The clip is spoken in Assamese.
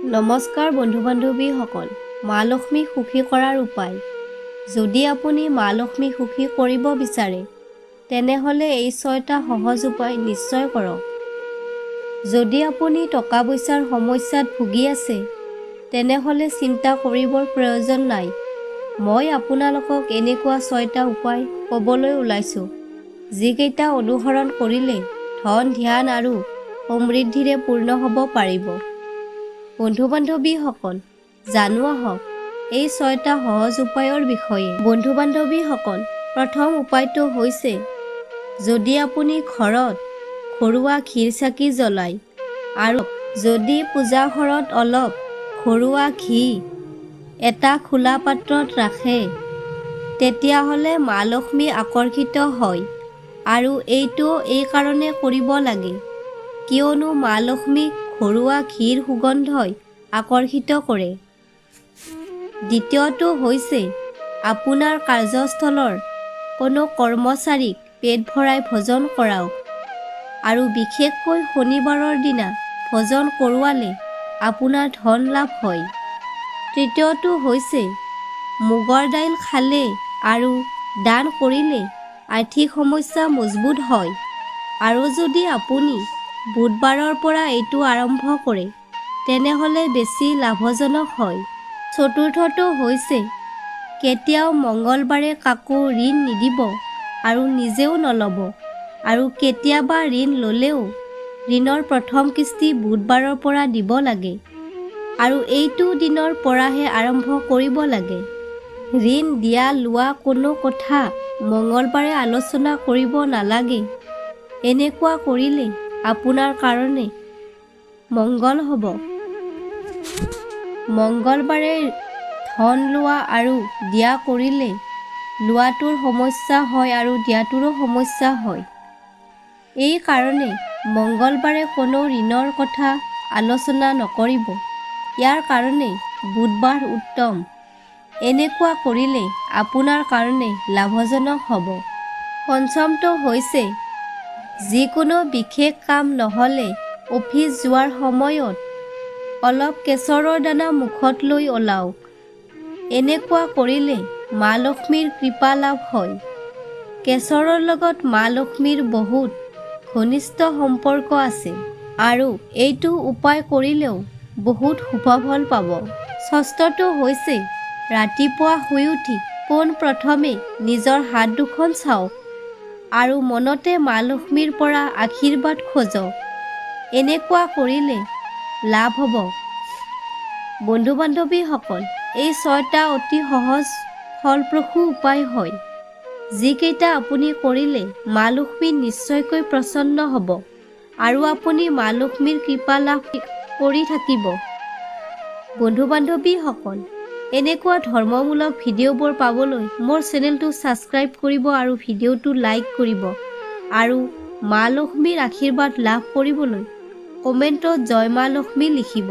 নমস্কাৰ বন্ধু বান্ধৱীসকল, মা লক্ষ্মীক সুখী কৰাৰ উপায়। যদি আপুনি মা লক্ষ্মীক সুখী কৰিব বিচাৰে, তেনেহ'লে এই ছয়টা সহজ উপায় নিশ্চয় কৰক। যদি আপুনি টকা পইচাৰ সমস্যাত ভুগি আছে, তেনেহ'লে চিন্তা কৰিবৰ প্ৰয়োজন নাই। মই আপোনালোকক এনেকুৱা ছয়টা উপায় ক'বলৈ ওলাইছোঁ, যিকেইটা অনুসৰণ কৰিলে ধন, ধ্যান আৰু সমৃদ্ধিৰে পূৰ্ণ হ'ব পাৰিব। বন্ধু বান্ধৱীসকল, জানো আহক এই ছয়টা সহজ উপায়ৰ বিষয়ে। বন্ধু বান্ধৱীসকল, প্ৰথম উপায়টো হৈছে, যদি আপুনি ঘৰত ঘৰুৱা ঘিৰ চাকি জ্বলায় আৰু যদি পূজা ঘৰত অলপ ঘৰুৱা ঘি এটা খোলা পাত্ৰত ৰাখে, তেতিয়াহ'লে মা লক্ষ্মী আকৰ্ষিত হয়। আৰু এইটো এই কাৰণে কৰিব লাগে, কিয়নো মা লক্ষ্মীক ঘৰুৱা ঘিৰ সুগন্ধই আকৰ্ষিত কৰে। দ্বিতীয়টো হৈছে, আপোনাৰ কাৰ্যস্থলৰ কোনো কৰ্মচাৰীক পেট ভৰাই ভোজন কৰাওক আৰু বিশেষকৈ শনিবাৰৰ দিনা ভোজন কৰোৱালে আপোনাৰ ধন লাভ হয়। তৃতীয়টো হৈছে, মুগৰ দাইল খালে আৰু দান কৰিলে আৰ্থিক সমস্যা মজবুত হয় আৰু যদি আপুনি বুধবাৰৰ পৰা এইটো আৰম্ভ কৰে, তেনেহ'লে বেছি লাভজনক হয়। চতুৰ্থটো হৈছে, কেতিয়াও মংগলবাৰে কাকো ঋণ নিদিব আৰু নিজেও নল'ব আৰু কেতিয়াবা ঋণ ল'লেও ঋণৰ প্ৰথম কিস্তি বুধবাৰৰ পৰা দিব লাগে আৰু এইটো দিনৰ পৰাহে আৰম্ভ কৰিব লাগে। ঋণ দিয়া লোৱা কোনো কথা মংগলবাৰে আলোচনা কৰিব নালাগে। এনেকুৱা কৰিলে আপোনাৰ কাৰণে মংগল হ'ব। মংগলবাৰে ধন লোৱা আৰু দিয়া কৰিলে লোৱাটোৰ সমস্যা হয় আৰু দিয়াটোৰো সমস্যা হয়। এই কাৰণে মংগলবাৰে কোনো ঋণৰ কথা আলোচনা নকৰিব। ইয়াৰ কাৰণে বুধবাৰ উত্তম। এনেকুৱা কৰিলে আপোনাৰ কাৰণে লাভজনক হ'ব। পঞ্চমটো হৈছে, যিকোনো বিশেষ কাম নহ'লে অফিচ যোৱাৰ সময়ত অলপ কেশৰৰ দানা মুখত লৈ ওলাওক। এনেকুৱা কৰিলে মা লক্ষ্মীৰ কৃপা লাভ হয়। কেশৰৰ লগত মা লক্ষ্মীৰ বহুত ঘনিষ্ঠ সম্পৰ্ক আছে আৰু এইটো উপায় কৰিলেও বহুত শুভফল পাব। ষষ্ঠটো হৈছে, ৰাতিপুৱা শুই উঠি পোনপ্ৰথমে নিজৰ হাত দুখন চাওক আৰু মনতে মা লক্ষ্মীৰ পৰা আশীৰ্বাদ খোজক। এনেকুৱা কৰিলে লাভ হ'ব। বন্ধু বান্ধৱীসকল, এই ছয়টা অতি সহজ ফলপ্ৰসূ উপায় হয়, যিকেইটা আপুনি কৰিলে মা লক্ষ্মী নিশ্চয়কৈ প্ৰসন্ন হ'ব আৰু আপুনি মা লক্ষ্মীৰ কৃপা লাভ কৰি থাকিব। বন্ধু বান্ধৱীসকল, এনেকুৱা ধৰ্মমূলক ভিডিঅ'বোৰ পাবলৈ মোৰ চেনেলটো ছাবস্ক্ৰাইব কৰিব আৰু ভিডিঅ'টো লাইক কৰিব আৰু মা লক্ষ্মীৰ আশীৰ্বাদ লাভ কৰিবলৈ কমেণ্টত জয় মা লক্ষ্মী লিখিব।